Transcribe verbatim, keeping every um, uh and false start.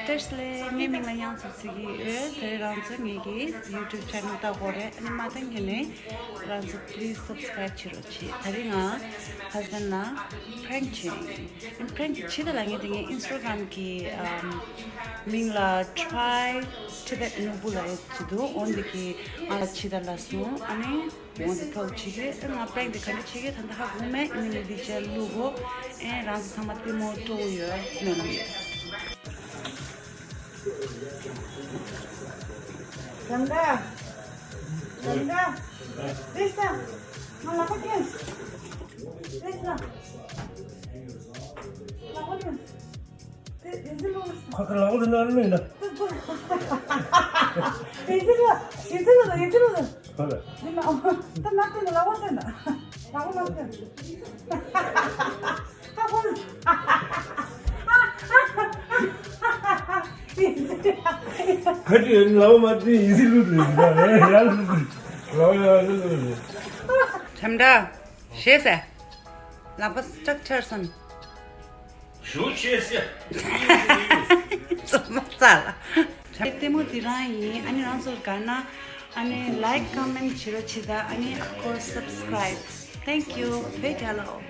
བཀྲ་ཤིས་བདེ་ལེགས། ངའི་མིང་ལ་དབྱངས་སུ་ཟེར་གྱི་ཡོད། དེ་རིང་རང་ཚོ་ངེད་ཀྱི་YouTube channel ལྟ་དགོས་རེད། ཨ་ནི་མ་ལྟ་མཁན་ནི་རང་ཚོ་please subscribe བྱེད་རོགས་བྱེད། དེ་རིང་ང་husband ལ་prank བྱས་ཡིན། prank དེ་ཇི་ལྟར་ལབ་ངེས་དེ་ངའི་Instagram གི་ཨམ་མིང་ལ་Try Tibet Nobu ལབ་ཡས་ཅིག་འདུག་འོ་འདི་གིས་ང་ལ་ཇི་ལྟར་ལབ་སོང་། ཨ་ནི། འོ་འདི་ཐོག་བྱེད་ཀྱི། ཨེ་ང་prank འདི་ག་འདྲ་བྱེད་ཀྱི་ད་ལྟ་ཧ་གོ་མེད། ཨ་ནི་ངས་འདི་བྱས་བླུག་གོ། ཨེ་རང་ཚོ་ཚང་མ་ལྟད་མོ་སྤྲོ་བོ་ཡོད་སྨོན་ལམ་ཡོད། རང་ག་རང་ག་རེས་ད་ང་ལག་པ་ཐོན། རེས་ད་ལག་པ་ཐོན། ཁ་ཁ་ལག་ལ་ན་ལོས་ན། ཁ་ལ། ཁ་ཅིག་ལག་མ་དེ་ཡིན་སྲིད་ལུགས་རེད། ཡ་ལུགས་རེད། ལག་ཡ་ལུགས་རེད། ཁྲམ་འདྲ། ཞེས་ཟེར། ལག་པ་སྐྲག་ཆར་སོང་། ཞུ་ཆེ་སེ། ཙམ་མ་ཙ་ལ། ལྟད་མོ་འདི་རང་ཡིན། ཨ་ནི་རང་ཚོར་དགའ་ན་ཨ་ནི་like comment བྱེད་རོགས་བྱེད་དང་། ཨ་ནི་of course subscribe. Thank you. བོད་རྒྱལ་ལོ།